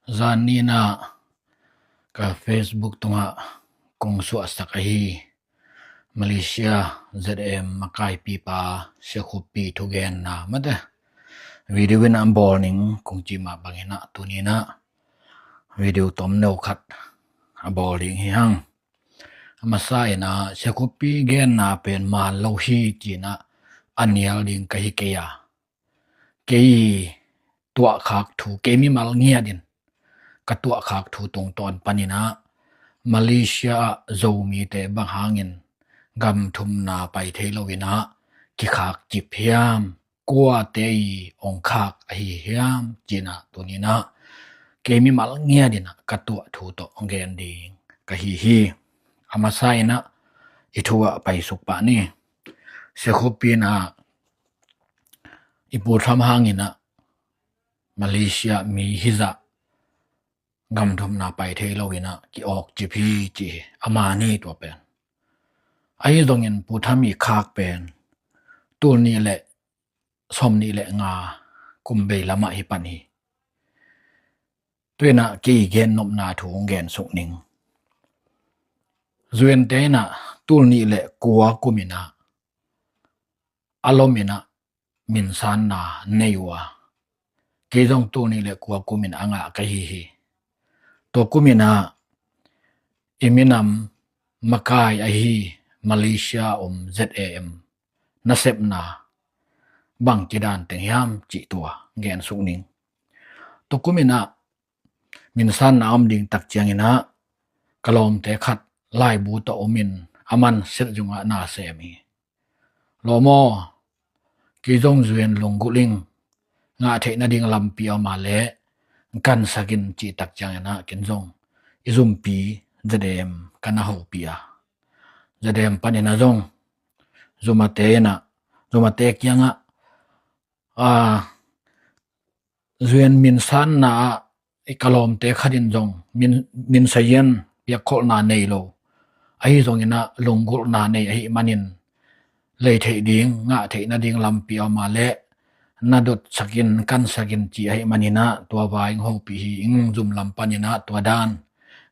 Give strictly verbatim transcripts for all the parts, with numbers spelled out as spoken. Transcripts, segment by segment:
Zan ni-in ah ka Facebook tungah kong suahsak ahi Malaysia Z M makaipipa siakhuppi thugenna mate video in ah bawl ning kong cih mah bangin ah tuni-in ah video tomno khat a bawl ding hi hang. A masa in ah siakhuppi genna pen man lo hi ci-in ah a nial ding ka hi kei a, kei tuahkhak thu, kei mimal ngiat in ka tuahkhak thu tungtawn panin ah Malaysia ah Zomite bang hangin gam thumna pai thei lo-in ah kikhak cip hiam, kuate i ong khak ahi hiam ci-in ah tuni-in ah kei mimal ngiat in ah ka tuah thu tawh ong gen ding ka hi hi. A masa in ah i thu ah paisuk pah ni. Siakhuppi in ah i Pu Thram hangin ah Malaysia mi hizah gam thumna pai thei lo-in ah ki-awk cip hi ci hi. A man hi tua pen. Ahi zongin Pu Thram i khak pen tul nih le sawmnih le nga kum bei lamah hi pan hi. Tu-in ah kei gen nopna thu ong gen suk ning. Zuante in ah tul nih le kua kum in ah a lom in ah minsanna nei uh a, kei zong tul nih le kua kum in a ngah ka hi hi. Tua kum in ah i minam makai ahi Malaysia om Z A M nasepna bang ci dan teng hiam cih tua gen suk ning. Tua kum in ah minsanna om ding tak ciangin ah ka lawmte khat laibu tawh om in a man set zungah na sem hi. Lawm aw, kei zong zuen lunggulh ing, ngah theih nading lampi a om a leh kansak in cih tak ciangin ah ken zong i zumpi Z A M ka na hopih a, Z A M panin ah zong zumate in ah, zumate kiangah a, zuen minsanna ah i ka lawmte khat in zong min, min sayin piakkholhna nei lo. Ahi zongin ah lunggulhna nei ahih manin lei theih ding, ngah theih nading lampi a om a leh na dotsak in, kansak in cih ahih manin ah tua vai ong hopih hi ing, zum lam panin ah tua dan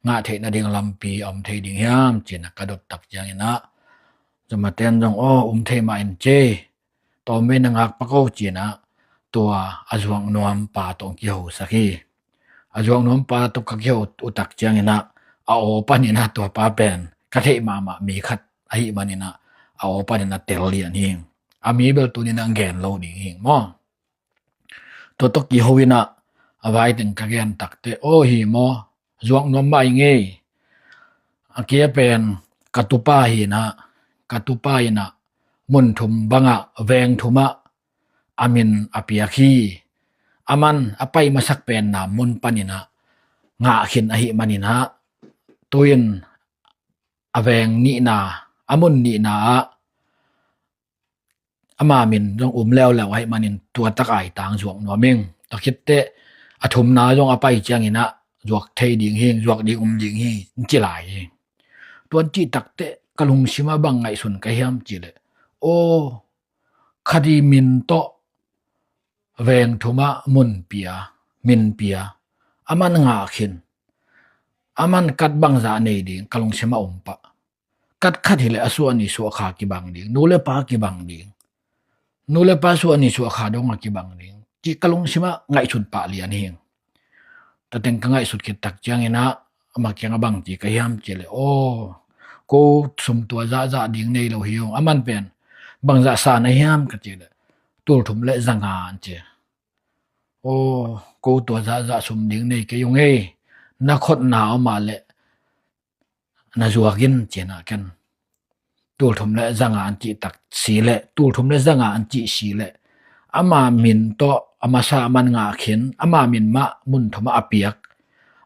ngah theih nading lampi a om thei ding hiam ci-in ah ka dot tak ciangin ah zumate in zong aw um thei mah in ci. Tawm vei na ngak pak o ci-in ah tua a zuak nuam pa tawh ong kihosak hi. A zuak nuam pa tawh ka kiho uh tak ciangin ah a aw panin ah tua pa pen ka theih mahmah mi khat ahih manin ah a aw panin ah tel lian hi. A mi bel tuni-in ah gen lo ding hi maw. Tua tawh kiho in ah a vai teng ka gen tak teh aw hi maw, zuak nuam mah ing ei. A kia pen ka tupa hi-in ah, ka tupa in ah mun thum bangah, veng thumah a min a piak hi. A man a pai masak pen na mun panin ah ngah khin ahih manin ah tu-in a veng nihna, a mun nihna ah ama min zong um leuleu ahih manin tua tak ai tang zuak nuam ing. Tua khit teh a thumna zong a pai ciangin ah zuak thei ding hi, zuak ding um ding hi ci lai hi. Tua cih tak teh ka lungsim ah bang ngaihsun ka hiam cih leh aw, khat i min tawh veng thumah mun pia, min pia, a man ngah khin, a man kat bangzah nei ding ka lungsim ah um pah. Kat khat hileh a suah ni suah kha kibang ding, nu le pa kibang ding, nu le pa suah ni suah kha dong a kibang ding cih ka lungsim ah ngaihsun pah lian hi. Tua teng ka ngaihsut khit tak ciangin ah ama kiangah bang ci ka hiam cih leh aw, ko sum tua zahzah ding nei lo hi ung. A man pen bangzah san a hiam ka cih leh tul thum le za nga an ci. Aw, ko tua zahzah sum ding nei kei ung ei. Na khotna om a leh na zuak in ci-in ah ken tul thum le za nga an cih tak si leh, tul thum le za nga an cih si leh ama min tawh a masa a man ngah khin, ama min mah mun thumah a piak,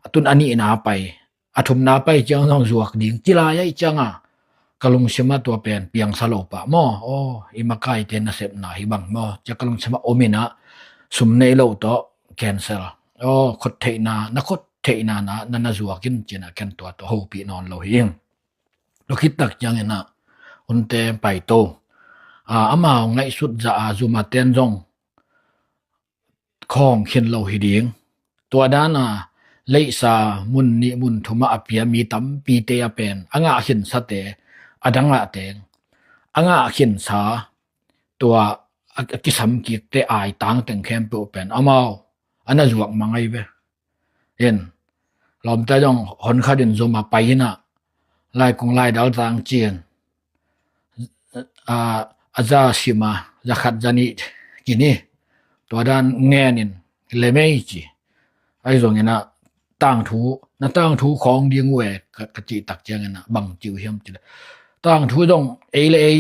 a tun a nihna pai, a thumna pai ciang zong zuak ding ci lai ahih ciangah ka lungsim ah tua pen piangsa lo pah maw. Aw, i makaite nasepna hi bang maw ci-a ka lungsim ah om in ah sum nei lo tawh cancel. Aw, khot theihna, na khot theihna na, na, na zuak in ci-in ah ken tua tawh hopih nawn lo hi ing. Tua khit tak ciangin ah hunte pai to. A, amau ngaihsut zah a zumate in zong khawng khin lo hi ding. Tua dan a leisa mun nih mun thum ah a pia mi tampite a pen a ngah khinsate, a dang ah teng a ngah khinsa, tua a, a kisam kikte aitang teng khempeuh pen amau a na zuak mang ahi ve. In, lawmte zong hon khat in zum a pai in ah, laikung laidal tang ci-in, a, a za sim a, za khat za nih kini, tua dan ngen in lemei ci. Ahi zongin ah, tangthu, na tangthu khawng ding uh e, ka, ka cih tak ciangin ah bang ci uh hiam cih leh, tangthu zong ei le ei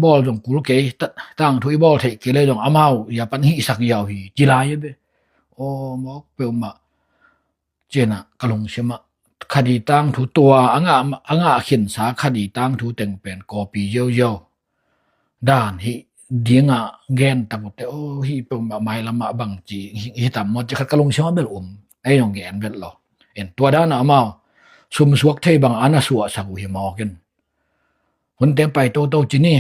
bawl zong kul kei, ta-, tangthu i bawl theih kei le zong amau ia pan hihsak ia uh hi, ci lai a be. Aw, mawk peuhmah. Ci-in ah ka lungsim ah, khat i tangthu tua a ngah, a ngah khinsa khat i tangthu teng pen kawpi ziauziau dan hi ding a gen tak uh teh, aw, hih peuhmah mailam ah bang ci hi, hi tam maw ci khat ka lungsim ah bel um. Ei zong gen vet lo. In, tua dan ah amau sum suak thei bang a na suahsak uh hi mawk in. Hunte pai toto ci ni.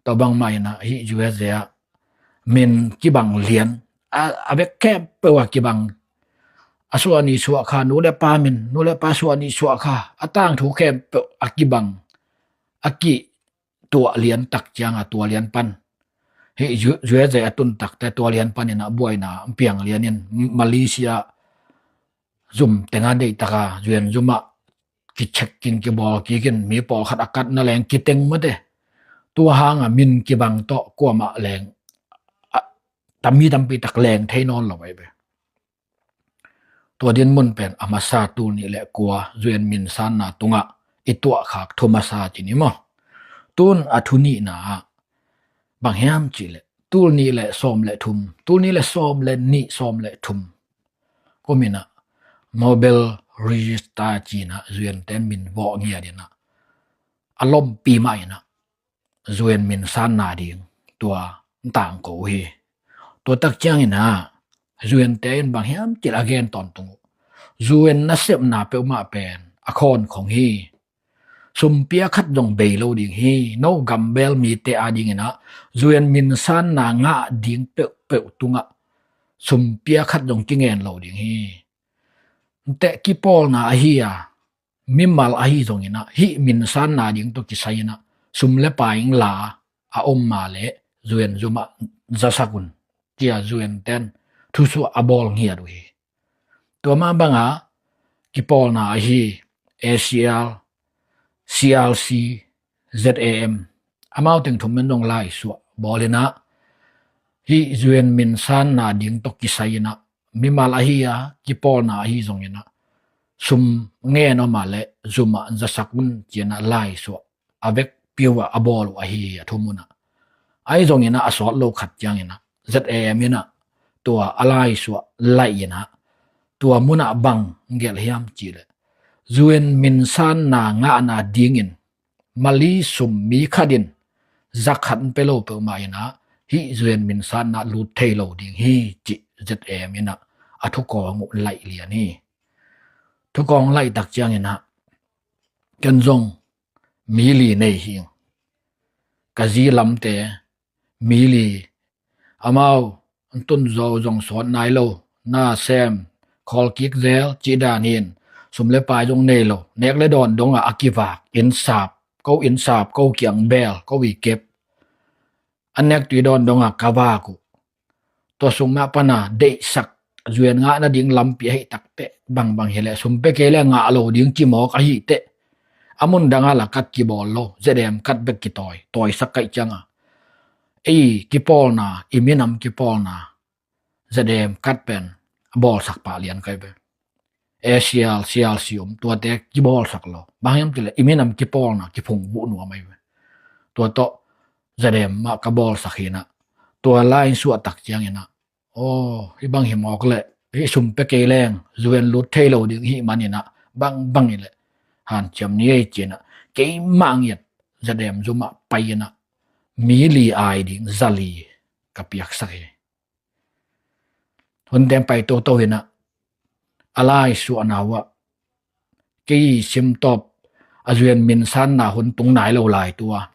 Tua bangmah in ah hih U S A ah min kibang lian, a, a bek khempeuh a kibang, a suah nih suah kha, nu le pa min, nu le pa suah nih suah kha, a tangthu khempeuh a kibang, a kituah lian tak ciang a, tua lian pan, hih U-, U S A a tun takte tua lian pan in ah buaina piang lian in, Malaysia zum teng a deih tak a, U N zum ah kicheck kik, kibawl kik in, mi pawlkhat a katna leng kiteng mate. Tua hang a min kibang tawh kuamah leng, a, tam, mi tampi tak leng thei nawn lo ahi ve. Tua dinmun pen a masa, tul nih le kua U N min sanna tungah i tuahkhak thu masa ci ni maw. Tun a thu nihna ah bang hiam cih leh, tul nih le sawm le thum, tul nih le sawm le nih, sawm le thum kum in ah Nobel Register ci-in ah U N ten min vawh ngiat in ah, a lompi mah in ah U N min sanna ding tua tangko uh hi. Tua tak ciangin ah U N te in bang hiam cih leh a gen tawntung uh, U N nasepna peuhmah pen a khawnkhong hi. Sumpi a khat zong bei lo ding hi. No gambel mite a dingin ah U N min sanna ngah ding peuhpeuh tungah sumpi a khat zong kingen lo ding hi. Teh kipawlna ahi a, mimal ahi zongin ah, hih min sanna ding tawh kisai in ah sum le pai in la a om mah leh U N zum ah zasak un, ci-a U N ten thusuah a bawl ngiat uh hi. Tua mah bang a kipawlna ahi A C L, C R C, Z A M, amau teng thum in zong laisuah bawl in ah, hih U N min sanna ding tawh kisai in ah, mimal ahi a, kipawlna ahi zongin ah, sum ngen om mah leh zum ah zasak un, ci-in ah laisuah a vekpi uh ah a bawl uh ahi a, thu mun ah. Ahi zongin ah a sawt lo khat ciangin ah Z A M in ah tua a laisuah laih in ah, tua mun ah bang gelh hiam cih leh, U N min sanna ngahna dingin Mali sum mi khat in za khat pia lo peuhmah in ah, hih U N min sanna lut thei lo ding hi, cih Z A M in ah a thukawng uh laih lian hi. Thukawng laih tak ciangin ah, ken zong mi li nei hi. Ka zi lamte mi li, amau tun zo zong sawt nai lo, na sem, khawl kik zel cih dan hi-in, sum le pai zong nei lo, nek le dawn dong ah a kivak, inn sap, ko inn sap, ko kiang bel, ko i kep, a nek tui dawn dong ah ka vak uh. Tua sung mah pan a deihsak, U N ngah nading lampi ahih tak teh, bangbang hi leh sum pia kei leh ngah lo ding ci mawk ahih teh, a mun dang ah la kat kibawl lo, Z A M kat bek kitawi, tawisak kaih ciang a, ei kipawlna, i minam kipawlna Z A M kat pen a bawlsak pah lian kai ve. A C L, C R C om, tuate kibawlsak lo. Bang hiam cih leh i minam kipawlna kiphungvuh nuam ahi ve. Tua tawh Z A M mah ka bawlsak hi-in ah, tua laisuah tak ciangin ah, aw, hih bang hi mawk leh, hih sum pia kei leng U N lut thei lo ding hih manin ah, bangbang hi leh hanciam ni ei, ci-in ah, keimah ngiat Z A M zum ah pai-in ah, mi li ai ding za li ka piaksak hi. Hun teng pai toto hi-in ah, a laisuahna uh ah, kei sim tawp a U N min sanna hun tung nai lo lai tua,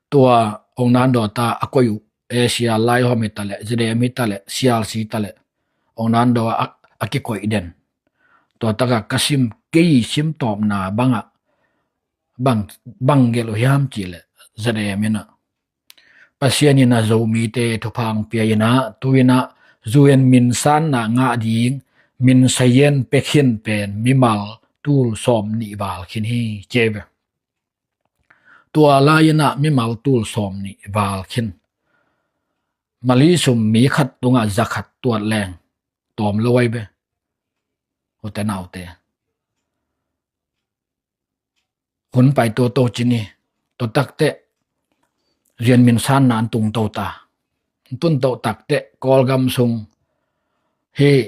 tua Ong Nan Daw ta a koih uh, A C L lai hawm hi ta leh, Z A M hi ta leh, C R C hi ta leh, Ong Nan Daw a, a a kikoih den. Tua takah ka sim, kei sim tawpna bangah bang, bang gelh uh hiam cih leh Z A M in ah, Pasian in ah Zomite thupha hong pia in ah, tu in ah U N minsanna ngah ding, Min Sa Yen pia khin pen mimal tul sawm nih val khin hi, ci ve. Tua lai in ah mimal tul sawm nih val khin. Mali sum mi khat tungah za khat tuat leng tawm lo ai ve. U te nau te, hun pai toto ci ni. Tua takteh U N minsanna an tung to ta. An tung to takteh Kawlgam sung hih,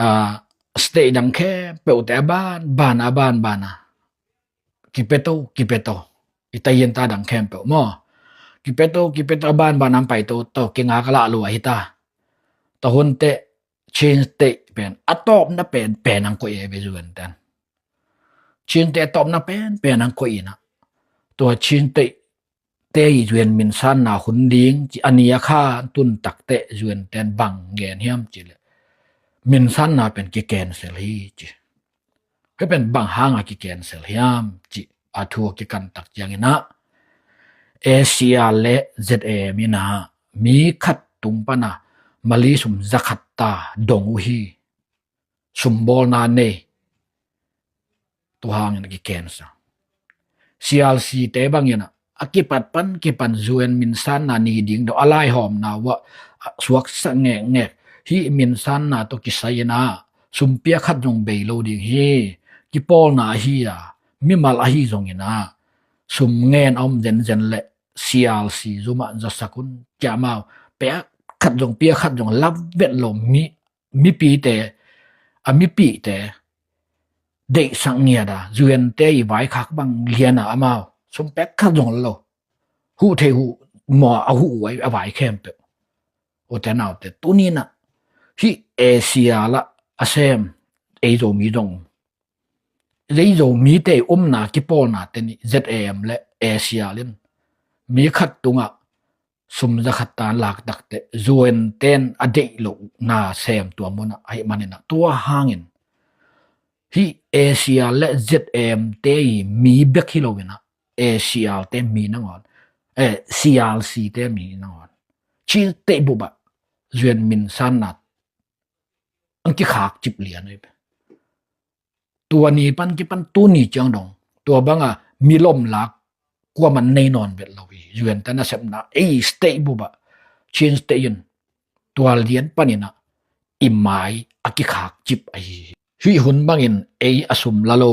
ah, state dang khempeuhte a ban ban a, a ban ban a kipia to, kipia to. I Tayinta dang khempeuh maw, kipia to, kipia to, a ban ban a pai toto, kingak a lah lua hi ta. Tua hun teh Chin State pen a tawpna penpen hong koih e ve U N ten. Chin State a tawpna penpen hong koih in ah, tua Chin State te i U N minsanna hun ding ci, a ni a kha tun takteh U N ten bang gen hiam cih leh, minsanna pen ki-cancel hi, ci. Hih pen bang hangah ki-cancel hiam cih a thu a kikan tak ciangin ah, A C R le Z A M in ah mi khat tung pan a Mali sum za khat ta dong uh hi. Sumbawlna nei. Tua hangin a ki-cancel. C R C te bangin ah a kipat pan kipan U N minsanna ni ding dong a laihawmna uh ah suaksak ngekngek. Hih minsanna tawh kisai in ah sum pia khat zong bei lo ding hi. Kipawlna ahi a, mimal ahi zongin ah sum ngen a om zenzen leh C R C zum ah zasak un, ci a, amau pia khat zong, pia khat zong la vet lo, mi, mipite, a mipite deihsak ngiat a, U N te i vaikhak bang lian a, amau sum pek khat zong la lo. Huh thei huh maw, a huh uh a vai khempeuh. U te nau te, tuni in ah hih A C R lah a sem ei Zomi zong, ei Zomite i umna kipawlna te nih Z A M le A C R in mi khat tungah sum za khat tan lak takteh U N ten a deih lohna sem tua mun ah ahih manin ah, tua hangin hih A C R le Z A M te i mi bek hi lo in ah, A C R te mi nangawn, eh, C R C te mi nangawn, Chin State bup ah U N minsanna an kikhak cip lian uh hi. Tua ni pan kipan tuni ciang dong tua banga milom lak kuaman nei nawn vet lo hi. U N te nasepna ei state bup ah, Chin State in tua lian panin ah i mai a kikhak cip ahi hi. Hih hun bangin ei a sum la lo,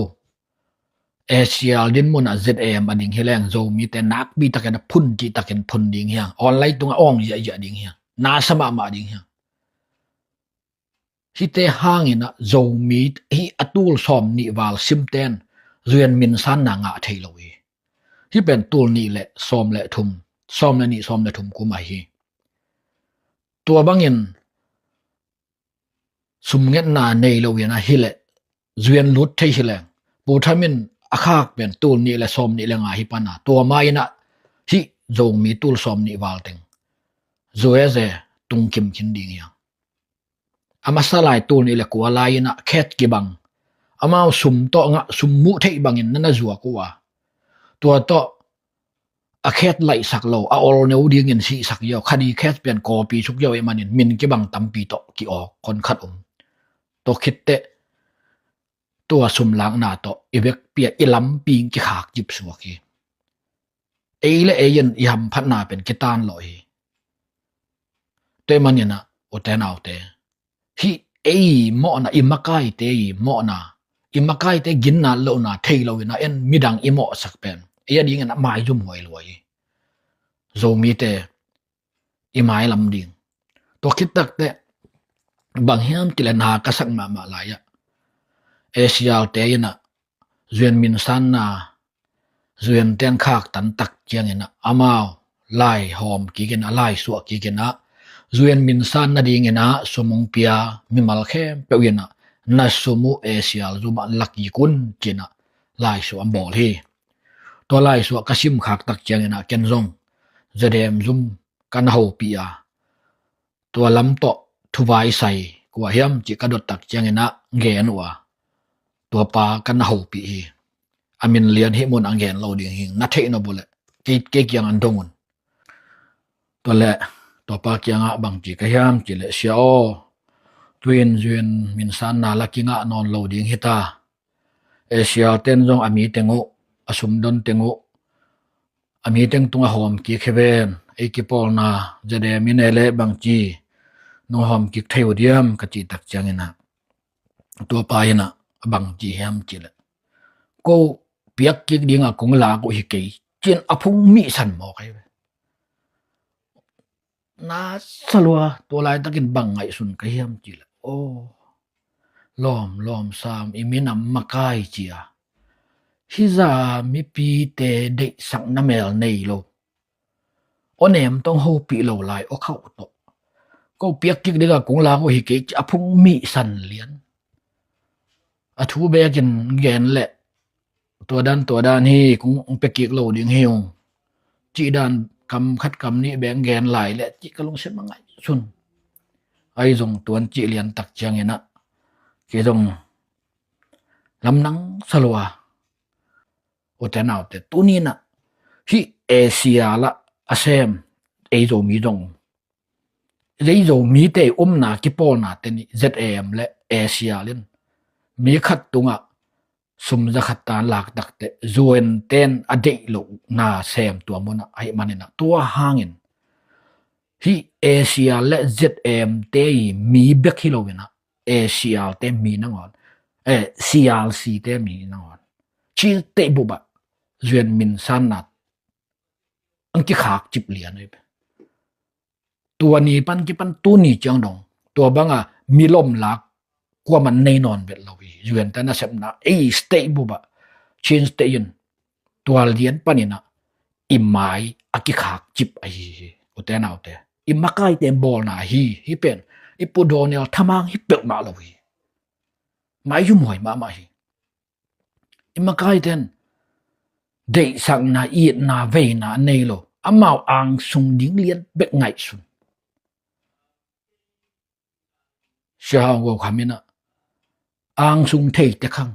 A C R din munah Z A M a ding hi leng, Zomite nakpi takin a phun cih takin phun ding hi hang. Online tungah awng ziahziah ding hi hang. Nasa mahmah ding hi hang. Hihte hangin ah Zomi hih a tul sawm nih val simten U N minsanna ngah thei lo hi. Hih pen tul nih le sawm le thum, sawm le nih, sawm le thum kum ahi hi. Tua bangin sum ngetna nei lo in ah hi leh U N lut thei hi leng, Pu Tham in a khak pen tul nih le sawm nih le nga hi pan a, tua ma in ah hih Zomi tul sawm nih val teng U S A tung kimkim ding hi hang. A masa lai tul nih le kua lai in ah khet kibang, amau sum tawh ngah, sum muh theih bangin na na zuak uh a, tua tawh a khet laihsak lo, a ol neu dingin sihsak ziau, kha ni khet pian kawpi suk ziau ahih manin min kibang tampi tawh ki-awk kon khat um. Tua khitteh tua sum lakna tawh i vekpi ah i lampi in kikhak cip suak hi. Ei le ei in i hamphatna pen kitan lawh hi. Tua ahih manin ah, u te nau te, hih ei mawhna, i makaite i mawhna, i makaite ginna lohna thei lo in ah en midang i mawhsak pen ei a dingin ah maizum huai luai hi. Zomite i mailam ding. Tua khit takteh bang hiam cih leh na ka sak mahmah lai ah, A C R te in ah U N minsanna, U N ten khaktan tak ciangin ah amau laihawm kik in ah, laisuah kik in ah, U N minsan nadingin ah sum hong pia mimal khempeuh in ah na sum uh A C R zum ah la kik un ci-in ah laisuah a bawl hi. Tua laisuah ka simkhak tak ciangin ah ken zong Z A M zum ka na hopih a, tua lam tawh thuvai sai kua hiam cih ka dot tak ciangin ah gen uh a, tua pa ka na hopih hi. A min lian hih mun a gen lo ding hi, na theih nop uh leh kei, kei kiang an dong un. Tua leh tua pa kiangah bang ci ka hiam cih leh, Sia aw, tu-in Zuin Min sanna la kingah nawn lo ding hi ta. E, sial ten zong a mi teng uh, a sumdon teng uh, a mi teng tungah hawm kik hi ven, ei kipawlna Z M in e leh bang ci nong hawm kik thei uh diam ka cih tak ciangin ah, tua pa in ah bang ci hiam cih leh, ko piak kik dingah kong lak uh hi kei, ci-in a phung mihsan mawk ahi ve. Na sa lua, tua laitakin bang ngaihsun ka hiam cih leh, aw, lawm, lawm sam, i minam makai cia, hih zah mipite deihsak na mel nei lo, aw nem tawh hong hopih lo lai, aw khauh tawh, ko piak kik dingah kong lak uh hi kei, ci-a phung mihsan lian. A thu bekin gen leh, tua dan, tua dan hi, kong pia kik lo ding hi ung, cih dan, kam khat kam nih bek gen lai leh, cih ka lungsim a ngaihsun. Ahi zong tuan cih lian tak ciangin ah, kei zong lamdang sa lua. U te nau te, tuni-in ah hih Asia lah a sem, ei Zomi zong, ei Zomite i omna kipawlna te nih Z M leh Asia lin mi khat tungah sum za khat tan lak tak teh, Z M ten a deih lohna sem tua munah ahih manin ah, tua hangin hih Asia leh Z M te i mi bek hi loin ah, Asia te mi nangawn, eh, C R C te mi nangawn, Chin State bup ah Z M min sanna ang kikhak cip lian ahi ve. Tua ni pan kipan tuni ciang dong, tua banga milom lak kuaman nei nawn vet lo hi. Z M te nasepna, ei state bup ah, Chin State in tua lian panin ah i mai a kikhak cip ahi hi. U te nau te, i makaite bawlna hi, hih pen i Pu Donald thamang hi peuhmah lo hi. Mai zumhuai mahmah hi. I makaite in deihsakna, itna, veina a nei lo, amau angsung ding lian bek ngaihsun. Sia Hau Go Kham in ah, angsung thei te khang,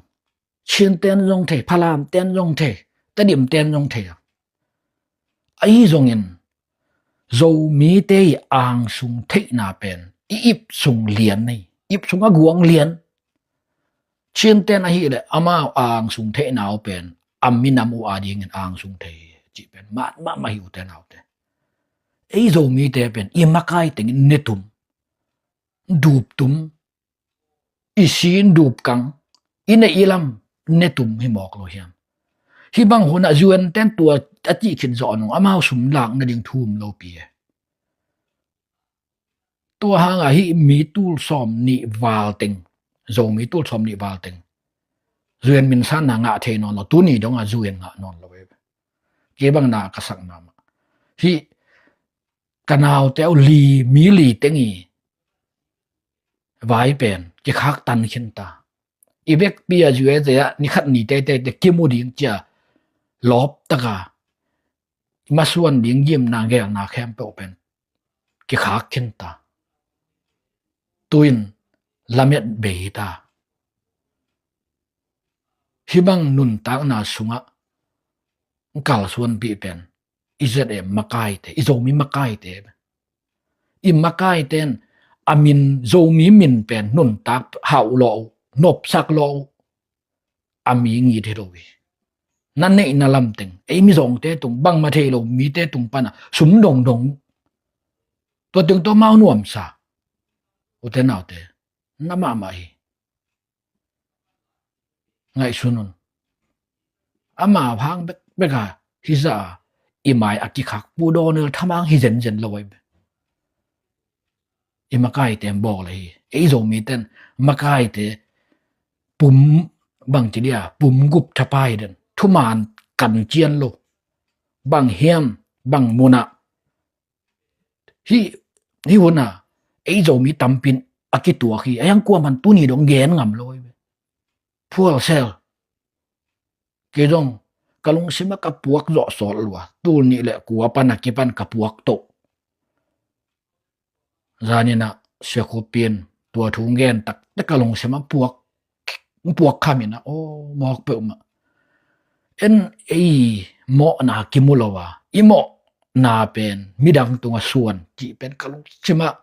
Chin ten zong thei, Falam ten zong thei, Tedim ten zong thei a. Ahi zongin Zomite i angsung theihna pen i ip sung lian nei, ip sung a guang lian. Chin ten ahih leh amau angsung theihna uh pen a minam uh adingin angsung thei hi, cih pen mat mahmah hi, u te nau te. Ei Zomite pen i makai tengin ne tum, dup tum, i sin dup kang, i neih i lam ne tum hi mawk lo hiam? Hih bang hunah Z M ten tua a cih khit zawh nung amau sum lak nading thu um lopi e. Tua hangah hih mi tul sawm nih val teng, Zomi tul sawm nih val teng Z M min sanna ngah thei nawn lo, tuni dongah Z M ngah nawn lo e. Kei bang na ka sak mahmah. Hih ka naute uh li, mi li teng i vai pen kikhak tan khin ta. I vekpi a U S A ah ni khat ni teitei te kimu ding cia lawp taka i masuan ding gimna gelna khempeuh pen kikhak khin ta. Tu-in lamet bei ta. Hih bang nuntakna sungah kalsuanpih pen i Z M makaite, i Zomi makaite. I makaite in a min, Zomi min pen nuntak hauh lawh uh, nopsak lawh uh, a mi ngit hi lo hi. Na neihna lamteng, ei mizawngte tung, bangmah thei lo mite tung pana sum dongdong uh. Tua teng tawh amau nuamsa, u te nau te, na mahmah hi. Ngaihsun un. Amau hang bekbek a hih zah a i mai a kikhak Pu Donald thamang hi zenzen lo ahi ve. I makaite bawl ahi. Ei Zomite in makaite pum, bang ci dia, pum gup thapai den, thuman kan cian lo, bang hiam, bang munah. Hih, hih hunah ei Zomi tampi in a kituak hi. A hiang kuaman tuni dong gen ngam lo ahi ve. Phual sel. Kei zong ka lungsim ah ka puak zawh sawt lua. Tul nih le kua pan a kipan ka puak toh. Zanin ah Sia Khup in Tua thu gen takte ka lungsim ah puak, puak kham in ah, aw, mawk peuhmah. En ei mawhna kimu lo a, i mawhna pen midang tungah suan cih pen ka lungsim ah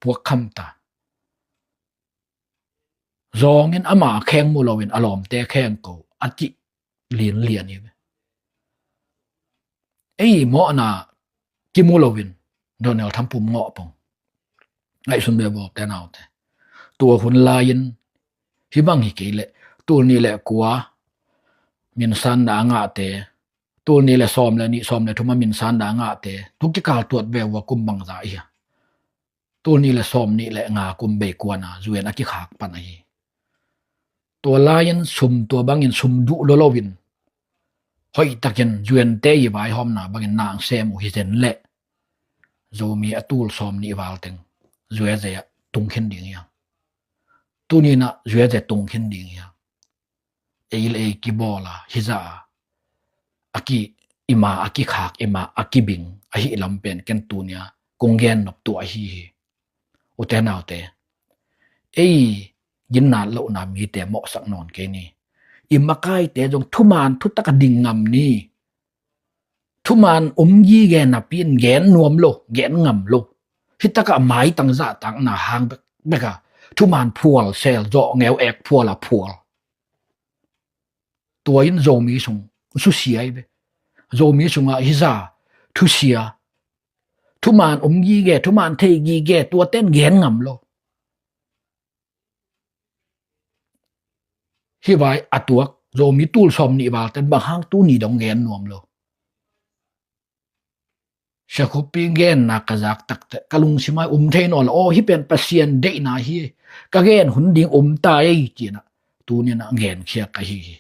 puak kham ta. Zawng in ama kheng mu loin a lawmte kheng ko a cih linlian hi ve. Ei mawhna kimu loin Donald Trump pum ngawh pong. Ngaihsun ve, bawlte naute. Tua hun lai-in hih bang hi kei leh, tul nih le kua minsanna a ngahte, tul nih le sawm le nih, sawm le thum a minsanna a ngahte, tu kikal tuat ve uh a kum bangzah hi a, tul nih le sawm nih le nga kum bei kuana U N a kikhak pan ahi. Tua lai-in sum, tua bangin sum duh lo loin hoihtakin U N te i vaihawmna bangin na sem uh hi zen leh, Zomi a tul sawm nih val teng U S A ah tung khin ding hi hang. Tuni-in ah U S A tung khin ding hi hang. Ei le ei kibawl a, hizah a, a ki, i ma a kikhak, i ma a kibing ahih lam pen ken tuni-a kong gen nop tuah ahi hi. Ute naute, ei ginnat lohna mite mawhsak nawn kei ni. I makaite zong thuman thutak a ding ngam ni. Thuman om gige napi-in gen nuam lo, gen ngam lo. Hih takah maitang zahtakna hang bek, bek a, thuman phual sel, zawh ngeu ek phual a phual. Tua in Zomi sung susia hi ve. Zomi sungah hizah thusia, thuman om gige, thuman thei gige, tuate in gen ngam lo. Hih vai a tuak Zomi tul sawm nih valte in bang hang tuni dong gen nuam lo. Sia Khup Pi genna ka zak takte ka lungsim ah um thei nawn lo. Aw, hih pen Pasian deihna hi, ka gen hun ding um ta ei, ci-in ah tuni-in ah genkhia ka hi hi.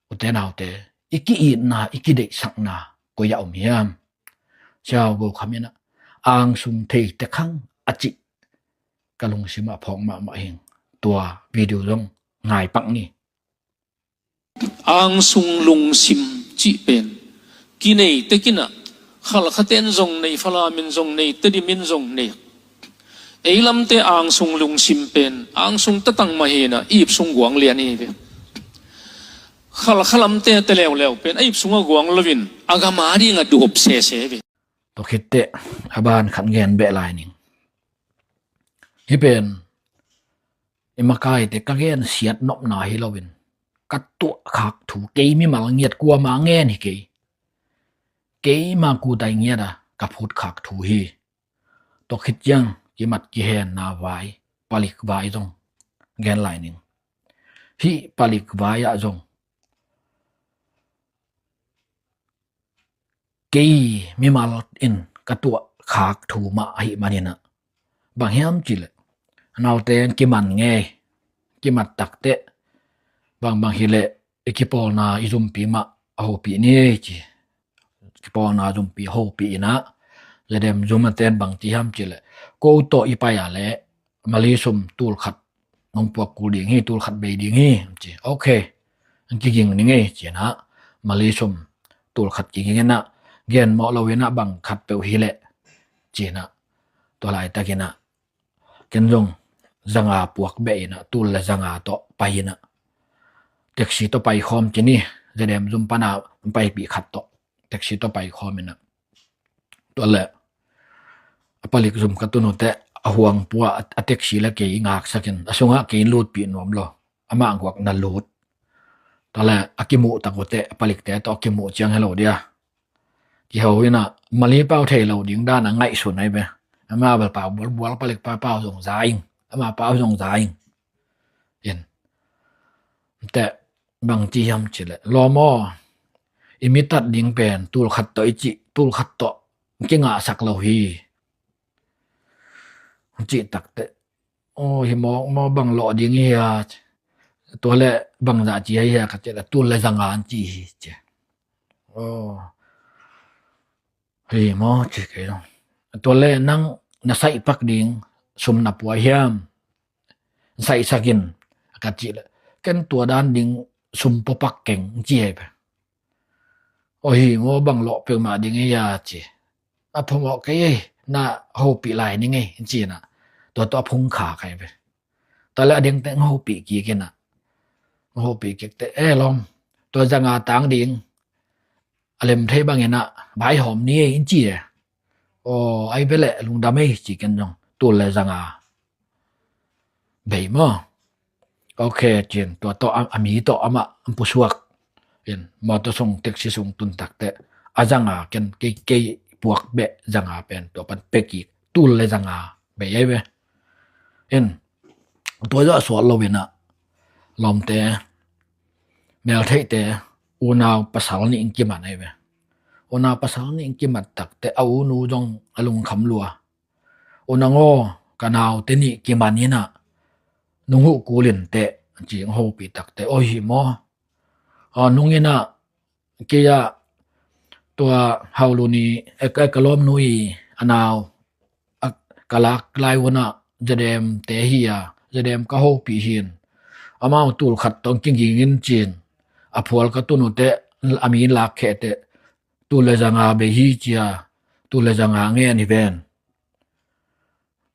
Ute naute, i ki-itna, i kideihsakna koi ah om hiam? Sia Go Kham in ah, angsung thei tek hang a cih ka lungsim ah phawk mahmah hing. Tua video zong ngai pak ni. Angsung lungsim cih pen kinei tek in ah, Khalkha ten zong nei, Falam in zong nei, Tedim in zong nei. Ei lamte angsung lungsim pen angsung tatang mah hi-in ah, ipsung guang lian hi ve. Khalkha lamte te leuleu pen a ipsung a guang loin a gam a ding a duhop sese ve. Tua khitteh a ban khat gen beh lai ning. Hih pen i makaite ka gensiat nopna hi loin, ka tuahkhak thu, kei mimal ngiat kuama ngen hi kei. Keima kutai ngiat a ka phutkhak thu hi. Tua khit ciang kimat kihenna vai, palik vai zong gen lai ning. Hih palik vai ah zong kei mimal in ka tuahkhak thu mah ahih manin ah, bang hiam cih leh, naute in kiman ngei, kimat takteh, bang bang hi leh i kipawlna i zumpi mah a hopih ni ci. Kipawlna zumpi hopih in ah, Zedem zum a ten bang ci hiam cih leh, ko tawh i pai a leh Mali sum tul khat nong puak kul ding hi, tul khat bei ding hi, ci. Ok, an kiging ni ngei, ci-in ah Mali sum tul khat kiging in ah, gen mawh lo in ah bang khat peuh hi leh, ci-in ah, tua laitakin ah ken zong zanga puak beh in ah, tul le zanga tawh pai in ah, taxi tawh pai khawm ci ni, Zedem zum pan a paipih khat tawh taxi tawh pai khawm in ah, tua leh a palik zum ka tun uh teh, a huang pua a taxi le kei i ngaksakin, a sungah kei in lutpih nuam lo, amah guak na lut. Tua leh a kimuh tak uh teh, a palikte tawh a kimuh ciang hi lo dia, kiho in ah, Mali pau thei lo ding dan a ngaihsun ahi ve. Amah bel pau bualbual, palik pa pau zong za ing, amah pau zong za ing. In teh, bang ci hiam cih leh, lawm aw, i mi tat ding pen tul khat tawh i cih, tul khat tawh kingahsak lo hi, cih takteh, aw, hi mawk maw, bang lawh ding hi a, tua leh bangzah ci hi a ka cih leh, tul le zanga an ci hi, ci. Aw, hi maw, ci kei zong. Tua leh nang na saih pak ding sum na pua hiam? Saihsak in, ka cih leh, ken tua dan ding sum pua pak keng, ci hi ve. Aw, hi maw, bang lawh peuhmah ding hi a, ci. A phamawh kei ei, na hopih lai ni ngei, in ci inah. Tua tawh a phung kha kai ve. Tua le a dengte hopih kik inah. Hopih kik te, e lawm, tua zanga tang ding a lem thei bang inah, bai hawm ni ei, in ci e. Aw, ai ve leh lungdam ei, ci ken zong. Tul le zanga bei maw? Ok, cin tua tawh a, a mi tawh amah an pusuak. In, mawtaw sung, taxi sung tun takte, a zanga ken kei, kei puak beh zanga pen tua pan pia kik, tul le zanga bei ei ve. In, tua zawh sual lo inah, lawmte, meltheihte, unau pasal nih in kiman ei ve. Unau pasal nih in kimat takte, a unu zong a lungkham lua. U nang aw, ka naute nih kiman inah, nung huh kul in teh, ci hopih takte, aw hi maw? Aw, nung inah, kei ah, tua Haulu ni, e, e, ka lawmnu i a nau, a, ka lak lai unah, Zademte hi a, Zadem ka hopih hin. Amau tul khat tawh kiging in cin. A phual ka tun uh teh, a mi lak kheh teh, tul le zanga bei hi cia, tul le zanga ngen hi ven.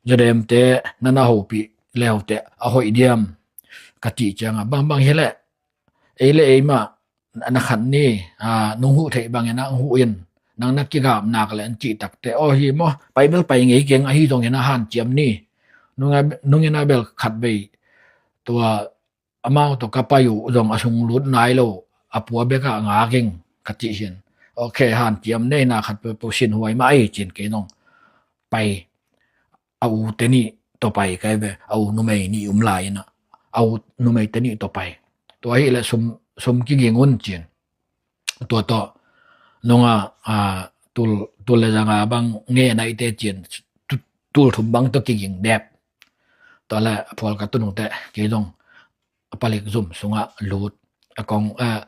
Zademte na na hopih leute a hoih diam, ka cih cianga, bangbang hi leh, ei le ei mah, na khat ni, a, nung huh theih bangin a huh in, nang na kigap nak le, an cih takte, aw hi maw, pai bel pai ngei keng, ahi zongin a hanciam ni. Nung a, nung in a bel khat vei, tua amau tawh ka pai uh zong a sung lut nai lo, a pua bek ah ngak ing, ka cih hin. Ok, hanciam nei, na khat peuhpeuh sinhuai mah ei, cin kei zong pai. A u te nih tawh pai kai ve, a u numei nih um lai inah, a u numei te nih tawh pai. Tua hi leh sum, sum kiging un cin. Tua tawh nunga, a, tul, tul le zanga bang nge naite cin, tu-, tul thum bang tawh kiging dep. Tua le a phual ka tun uh teh, kei zong a palik zum sungah lut. A kong, a,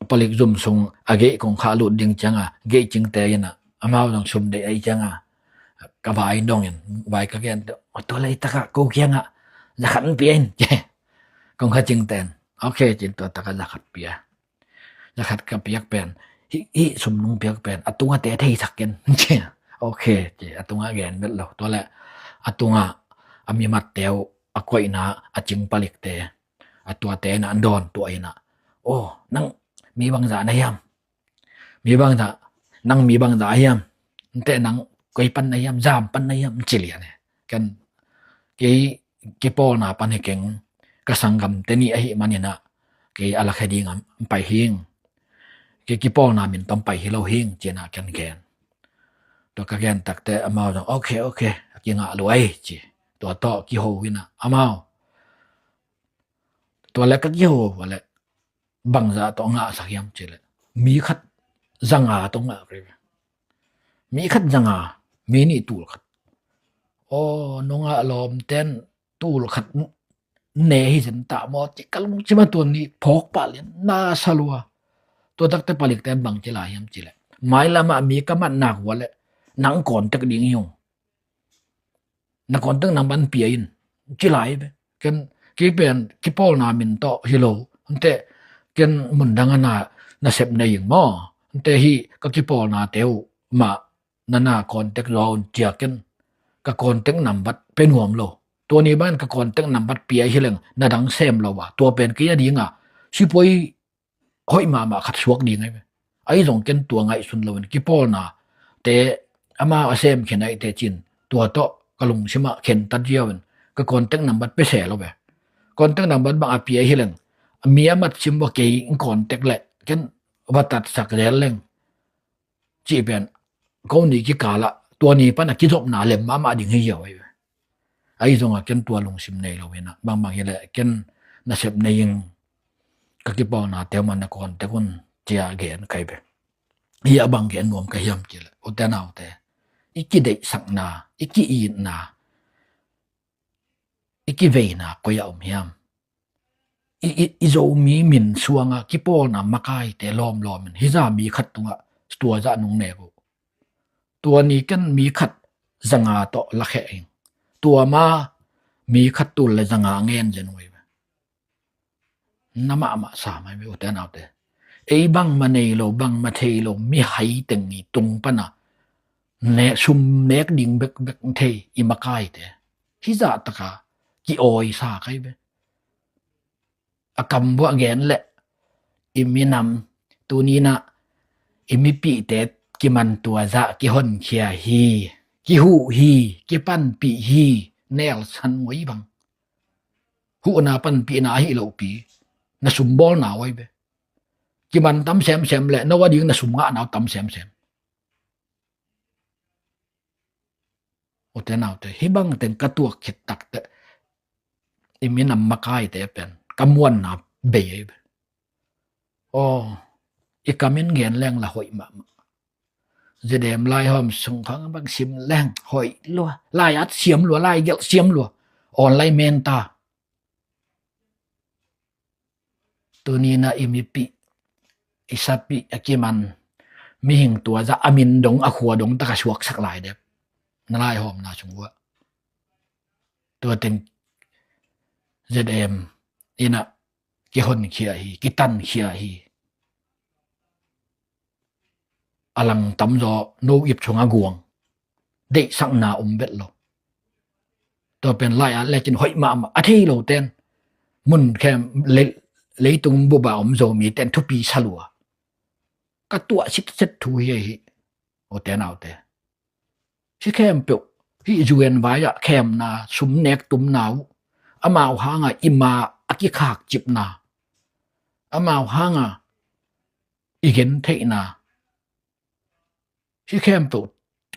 a palik zum sung a geih kong kha lut ding cianga, geih cingte inah, amau zong sum deih ahi cianga, ka vai dongin, vai ka gen teh, aw, tua leitakah ko kiangah za khat an pia in, ci. Kong kha cingte in, ok, cin tua takah za khat pia. Za khat ka piak pen, hih, hih sum nung piak pen, a tunga te theisak ken, ci. Ok, ci, a tunga gen bet lo. Tua le, a tunga, a mimatte uh, a koihna, a cing palikte, a tuate inah an dawn tuah inah, aw, nang mi bangzah na hiam? Mi bangzah, nang mi bangzah hiam? Nteh nang koi pan na hiam, zam pan na hiam, ci lian e. Ken, kei kipawlna pan hi keng, ka sanggamte nih ahi man inah, kei a lakhia ding a pai hing. Kei kipawlna min tawh pai hi lo hing, ci inah ken gen. Tua ka gen takte amau zong, ok, ok, a kingah luai, ci. Tua tawh kiho inah, amau. Tua le ka kiho, tua le bangzah tawh ngahsak hiam ci leh, mi khat zanga tawh ngah kei ve. Mi khat zanga, mi nih tul khat. Aw, nungah lawmten tul khat ne hi zen tah maw, ci ka lungsim ah tua nih phawk pah lian, na sa lua. Tua takte palikten bang ci lai hiam ci leh, mailamah mi ka mat nak uh leh, nang contact ding hi ung. Na contact number an pia in, ci lai ve. Ken, kei pen kipawlna min tawh hi lo. Nteh, ken mundang a na, na sep nei ing maw? Nteh, hih ka kipawlnate uh mah na na contact zaw un, cia ken ka contact number pe nuam lo. Tua ni bangin ka contact number pia hi leng na dang sem lo a, tua pen kei a dinga sipuai hoih mahmah khat suak ding ahi ve. Ahi zong ken tua ngaihsun loin kipawlnate amau a sem khin ahite cin, tua tawh ka lungsimah khentat ziau in ka contact number pe se lo ve. Contact number bang a pia hi leng, mi a mat sim vua, kei in contact leh ken va tatsak zel leng, cih pen ko ni kikalah tua ni pana kizopna lem mahmah ding hi ziau ahi ve. Ahi zongah ken tua lungsim nei lo inah, bangbang hi leh ken na sep nei ing, ka kipawlnate uh mah na contact un, cia gen kai ve. Hih a bang gen nuam ka hiam ci leh, ute naute, i kideihsakna, i ki-itna, i kiveina koi ah om hiam? I, i, i Zomi min suanga kipawlna makaite lawmlawm in hih zah mi khat tungah tua zah nung nek uh. Tua ni ken mi khat zanga tawh lakhia ing. Tua ma mi khat tul le zanga ngen zen uh ahi ve. Na mahmah sa mai ve, ute naute. Ei bangmah nei lo, bangmah thei lo, mihai teng i tung pana ne, sum nek ding bekbek thei i makaite. Hih zah taka ki-awisa kai ve. A kam buah gen leh i minam tuninah i mipihte kiman tua zah kihonkhia hi, kihuh hi, kipanpih hi, nelsan ngoi bang. Huhna panpihna ahi lohpi na sum bawlna uai ve. Kiman tam semsem leh no a ding na sum ngahna uh tam semsem. Ute naute, hih bang teng ka tuak khit takteh i minam makaite pen ka muanna bei ei ve. Aw, i kamin gen leng la hoih mahmah. Zedem laihawm sung khang bang sim leng hoih lua, lai at siam lua, lai gelh siam lua. Online menta. Tuninah i mipih, i sapih a kiman mihing tua zah a min dong, a khua dong taka suaksak lai dep na laihawmna sung uah. Tua teng Zedem inah kihonkhia hi, kitankhia hi. A lang tamzaw no ip sungah guang, deihsakna om vet lo. Tua pen lai-at lekin hoih mahmah a thei loten, mun khem le-, leitung bupa om Zomiten thupi sa lua. Ka tuah sitset thu hi ahi. Ute naute, hih khempeuh, hih U N vai-ah khemna, sum nek tumna uh, amau hanga i ma a kikhakcipna, amau hanga i gentheihna, hih khempeuh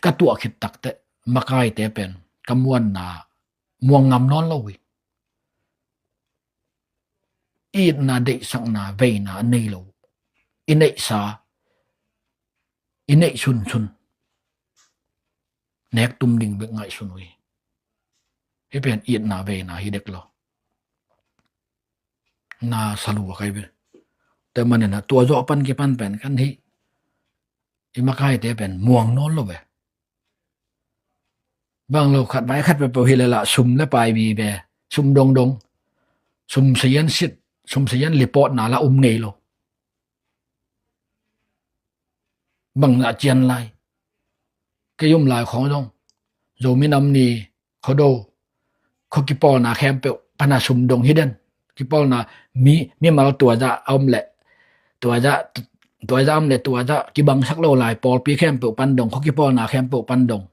ka tuah khit takteh makaite pen ka muanna muang ngam nawn lo uh hi. Itna, deihsakna, veina a nei lo uh, i neihsa, i neih sunsun nek tum ding bek ngaihsun uh hi. Hih pen itna veina hi dek lo. Na sa lua kai ve. Tua maninah tua zawh pan kipan pen kan hih i makaite pen muang nawn lo ve. Bang lo khat vai khat peuhpeuh hi leh lah sum le pai vive, sum dongdong, sum sayan sit, sum sayan lipawtna lah um ngei lo. Bang lah cian lai. Kei um lai khawng zong Zomi Nam Ni, Khuado, khua kipawlna khempeuh pana sum dong hi den. Kipawlna mi, mimal tua zah a om leh, tua zah, tua zah om leh tua zah kibangsak lo lai, pawlpi khempeuh pan dong, khua kipawlna khempeuh pan dong.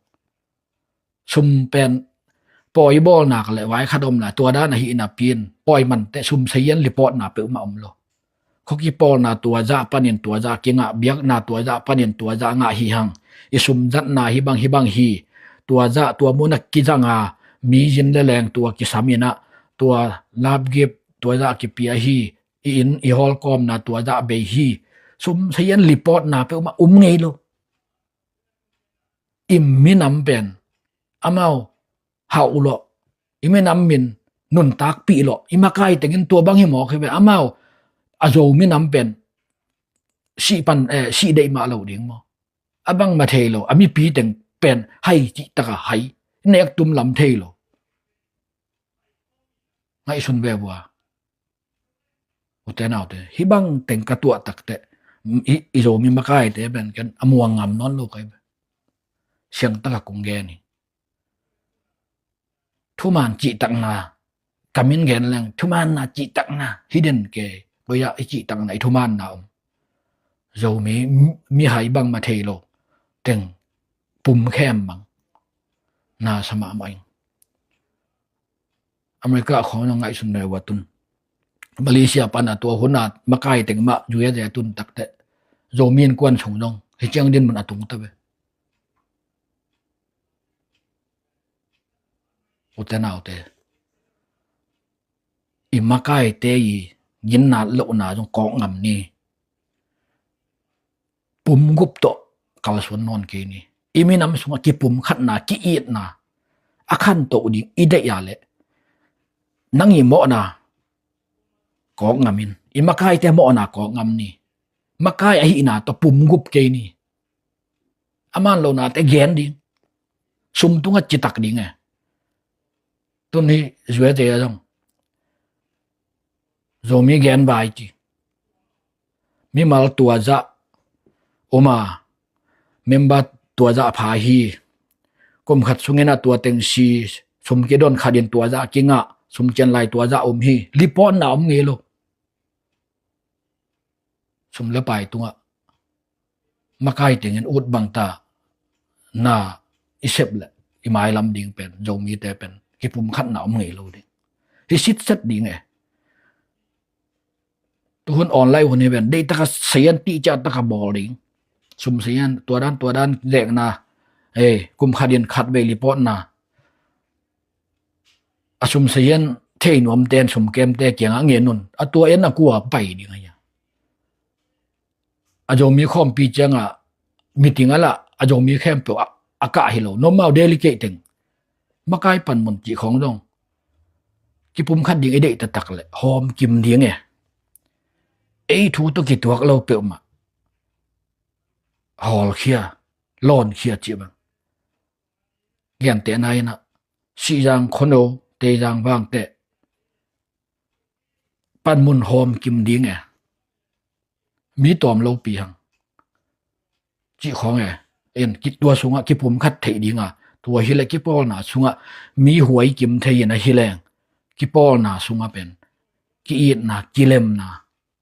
Sum pen pawi bawlna ka leh vai khat om lai, tua dan ahi napi-in pawi manteh sum sayan lipawtna peuhmah om lo. Khua kipawlna tua zah panin tua zah kingah, biakna tua zah panin tua zah ngah hi hang. I sum zatna hi bang hi bang hi. Tua zah tua munah kizanga, mi zin le leng tua kisam inah, tua lapgip tua zah kipia hi. I inn i hawlkawmna tua zah bei hi. Sum sayan lipawtna peuhmah um ngei lo. I minam pen amau hauh lawh, i minam min nuntakpih lawh, i makai tengin tua bang hi mawk hi ve. Amau a Zo minam pen sih pan, eh, sih deih mah lo ding maw? A bangmah thei lo, a mipi teng pen hai cih taka hai, nek tum lam thei lo. Ngaihsun ve vua. Ute naute, hih bang teng ka tuah takteh i, i Zomi makaite pen ken a muang ngam nawn lo kai ve. Siang taka kong gen hi. Thuman cihtakna, kamin gen leng thumanna cihtakna hi den kei. Koi-ah i cihtakna, i thumanna om? Zomi mi, mihai bangmah thei lo teng pum khem bang na sa mahmah ing. America khawng na ngaihsun le ua tun, Malaysia pana tua huna makai teng mah U S A tun takteh Zomi innkuan sung zong hi ciang dinmun a tung ta ve. Ute naute, i makaite i ginna lohna zong kawk ngam ni. Pum gup tawh kalsuan nawn kei ni. I minam sungah kipumkhatna, ki-itna a khantoh ding i deih a leh nang i mawhna kawk ngam in, i makaite mawhna kawk ngam ni. Makai ahihna tawh pum gup kei ni. A man lonate gen ding. Sum tungah citak ding e. Tun hi zuete a zong Zomi gen vai ci. Mimal tua zah om a, member tua zah pha hi. Kum khat sungin ah tua teng si, sum kidon khat in tua zah kingah, sum cian lai tua zah om hi. Report na om ngei lo. Sum le pai tungah makai tengin ut bang ta na i sep le i mailam ding pen, Zomite pen kipumkhatna om ngei lo ding. Hi sitset ding e. Tuhun online hun hi ven, deih taka sayan tih ciah taka bawl ding. Sum sayan, tua dan, tua dan, zekna. Ei, kum khat in khat vei report na. A sum sayan thei nuamte in sum kemte kiangah ngen un. A tua en a kua pai ding a hia. A Zomi khawmpi ciangah meeting a lah, a Zomi khempeuh a, a kah hi lo. Nomau delegate teng. Makai panmun cih khawng zong kipumkhat ding i deih taktak le hawm kim ding e. Ei thu tawh kituak lo peuhmah hawlkhia, lawnkhia cih bang. Gentehna in ah Sihzang, Khuano, Teizang, Vangteh panmun hawm kim ding e. Mi tawm lopi hang cih khawng e. En, ki, tua sungah kipumkhat theih ding a, tua hi le kipawlna sungah mi huai kim thei in a hi leng, kipawlna sungah pen ki-itna, kilemna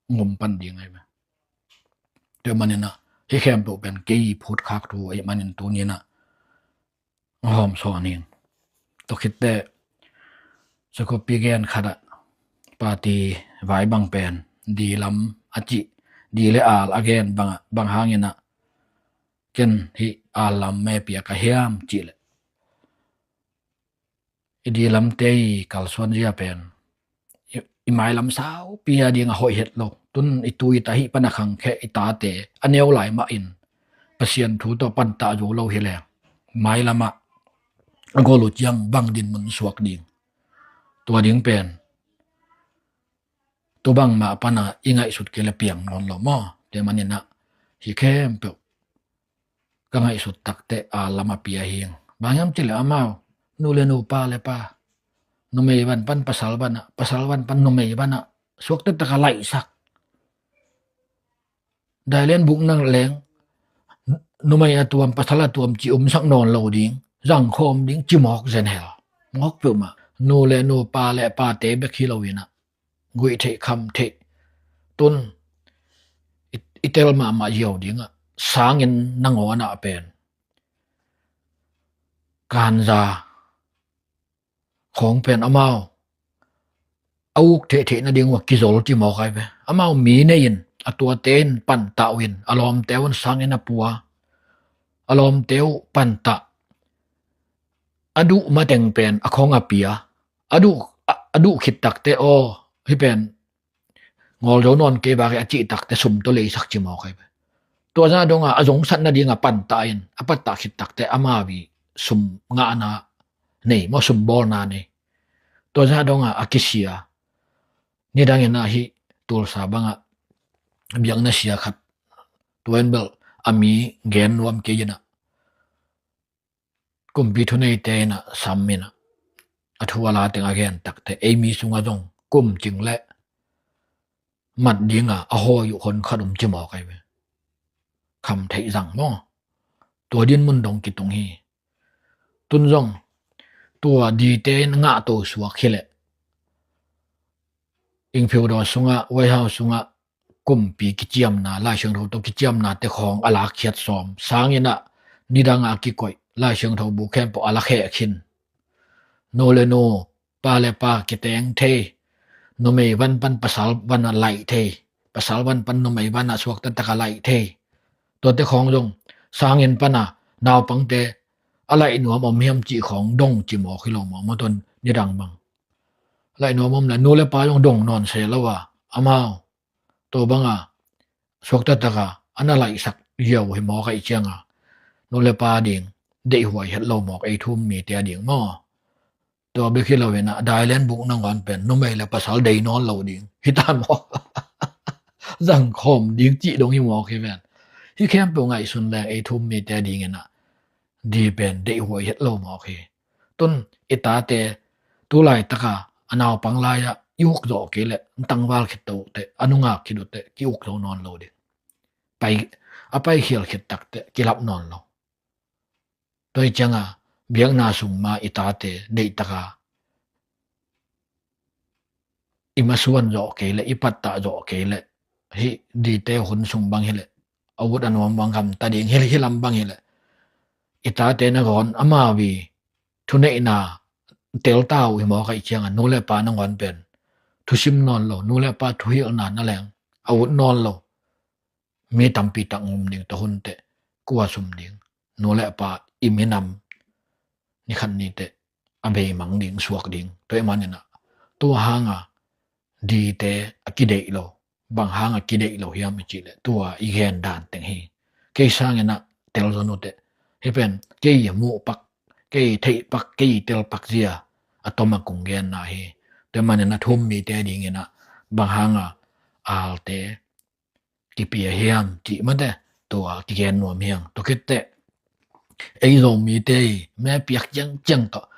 ngum pan ding ahi ve. Tua manin ah hi khempeuh pen kei phutkhak thu ahi manin tuni in ah hawm sawn ing. Tua khit teh, Jacob pi gen khat ah, party vai bang pen di lam a cih, di le al a gen bang, bang hangin ah ken hih al lam me pia ka hiam cih leh, i di lamte i kalsuan zia pen i, i mailam saupi a ding a hoih het lo. Tun i tu i ta hih pan a khangkhia i tate a neu lai mah in Pasian thu tawh pantah zo lo hi leng, mailam ah a gol uh ciang bang dinmun suak ding. Tua ding pen tu bangmah pan a i ngaihsut kei le piang nawn lo maw. Tua manin ah hi khempeuh ka ngaihsut takteh al lam a pia hing. Bang hiam cih leh amau nu le nu, pa le pa, numei van pan pasal van ah, pasal van pan numei van ah suakta taka laihsak. Dailen buk nang leng numei a tuam, pasal a tuam ci umsak nawn lo ding, zangkhawm ding ci mawk zen hel. Mawk peuhmah, nu le nu, pa le pate bek hi lo in ah guih theih, kham theih. Tun i, i tel mahmah ziau ding ah, sangin nangawn ah pen ganja khawng pen amau a uk theihtheih nading uh a kizol ci mawk ahi ve. Amau mi nei in, a tuate in pantah uh in, a lawmte un sangin a pua, a lawmte uh pantah, a duh mateng pen a khawng a pia, a duh, a, a duh khit takteh aw, hih pen ngawl zo nawn kei vak hi a cih takteh sum tawh leisak ci mawk ahi ve. Tua zah dong a, a zongsat nading a pantah in, a pantah khit takteh amau i sum ngahna nei maw, sum bawlna nei. Tua zah dong a, a kisia. Nidang in ah hih Tulsa bang ah biakna sia khat, tua in bel a mi gen nuam kei in ah, kumpi thuneite in ah sam in ah, a thu a la teng a gen takteh, ei mi sungah zong kum cing le mat ding a a hawi uh hon khat um ci mawk ahi ve. Kham theih zang maw. Tua dinmun dong kitung hi. Tun zong tua dite in ngahto suak hi leh, Inphiudaw sungah, White House sungah kumpi kiciamna, Lai Siangtho tawh kiciamnate khawng a lakkhiat sawm. Sangin ah nidang a kikoih Lai Siangtho bu khempeuh a lakheh khin. Nu le nu, pa le pa kiteng thei, numei van pan pasal van a laih thei, pasal van pan numei van a suakta taka laih thei. Tuate khawng zong sangin pan a naupangte a laih nuam om hiam cih khawng dong ci mawk hi lo maw, maw tuan nidang bang. Laih nuam om le nu le pa zong dong nawn se lo a, amau tua bang a suakta taka a na laihsak ziau hi mawk ahi ciang a, nu le pa ding deihhuai het lo mawk, ei thu um mite a ding maw. Tua bek hi lo in ah, dailen buk nangawn pen numei le pasal dei nawn lo ding hi ta maw. Zangkhawm ding cih dong hi mawk hi ven. Hih khempeuh ngaihsun leng ei thu um mite a ding in ah, di pen deihhuai het lo mawk hi. Tun i tate tu laitaka a naupang lai-ah i uk zawh kei leh, tangval khit to uh teh, a nungak khit uh teh ki uk zo nawn lo ding. Pai, a paikhial khit tak teh kilap nawn lo. Tua hi cianga biakna sung ma i tate deihtaka i masuan zawh kei leh, i pattah zawh kei leh, hih dite hun sung bang hileh, a ut a nuam bang gamta ding hil hilam bang hileh, i tate na gawn amau i thuneihna telta uh hi mawk ahih cianga nu le pa na gawn pen thusim nawn lo, nu le pa thuhilhna na leng a ut nawn lo. Mi tampi tak ngum ding, tua hun teh kua sum ding? Nu le pa i minam nikhat ni teh a beimang ding, suak ding. Tua ahih maninah tua hanga dite a kideih lo. Bang hanga kideih lo hiam i cih leh tua i gen dan teng hi. Kei sanginah telzon uh teh, hih pen kei muh pak, kei theih pak, kei tel pak zia a tom a kong genna hi. Tua ahih maninah thu-um mite dinginah bang hanga alte kipia hiam cih mate, tua kigen nuam hi hang. Tua khit teh ei Zomite i me piak ciangciang tawh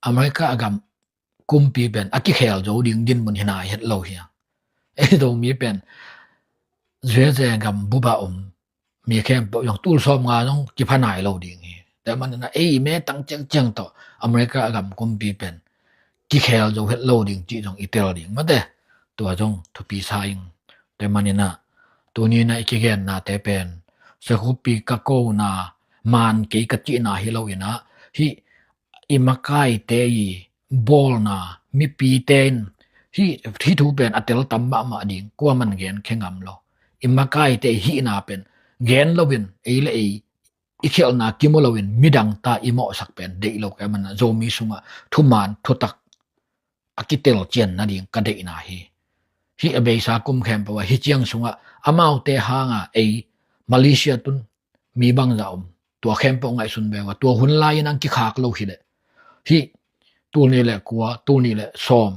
America a gam kumpi pen a kikhel zo ding dinmun hi nai het lo hi hang. Ei Zomi pen zueze gam bup a om mi khempeuh zong tul sawmnga zong kipha nai lo ding hi. Tua ahih maninah ei me tang ciangciang tawh America a gam kumpi pen kikhel zo het lo ding cih zong i tel ding mate. Tua zong thupi sa ing. Tua ahih maninah tuninah i kigennate pen sakhupi ka kona, maan kei ka cihna hi loinah, hih i makaite i bawlna, mipite in hih, hih thu pen a tel tam mahmah ding, kuaman gen khe ngam lo. I makaite i hihna pen gen loin, ei le ei i khialhna kimu loin midangte i mawhsak pen deih lo ka hih maninah Zomi sungah thumaan thutak a kitel cian nading ka deihna hi. Hih a beisa kum khempeuh ah hih ciang sungah amaute hanga ei Malaysia tun mi bangzah om, tua khempeuh ngaihsun ve ua, tua hun lai-in ang kikhak lo hileh, hih tul nih le kua, tul nih le sawm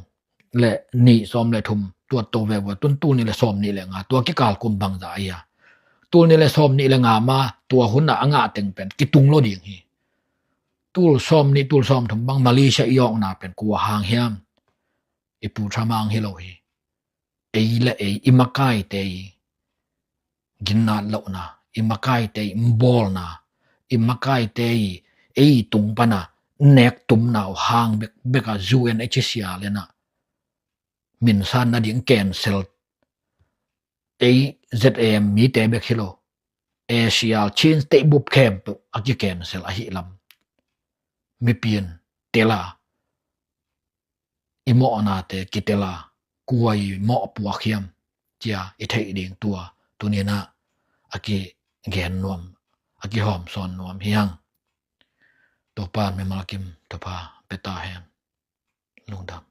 le nih, sawm le thum tuat to ve ua, tun tul nih le sawm nih le nga, tua kikal kum bangzah ahi a, tul nih le sawm nih le nga ma tua hunah a ngah teng pen kitung lo ding hi. Tul sawm nih, tul sawm thum bang Malaysia i awkna pen kua hang hiam? I Pu Trump hang hi lo hi. Ei le ei, i makaite i ginnat lohna, i makaite i bawlna, i makaite i ei tung pana nek tumna uh hang bek, bek a U N H C R lenah minsan nading cancel, ei Z A M mite bek hi lo, A C R Chin State bup khempeuh a ki cancel ahih lam mipi in tela, i mawhnate kitela, kua i mawh puak hiam cia i theih ding tua tuninah a kigen nuam, a kihawmsawn nuam hi hang. Topa mimal kim thupha pia ta hen. Lungdam.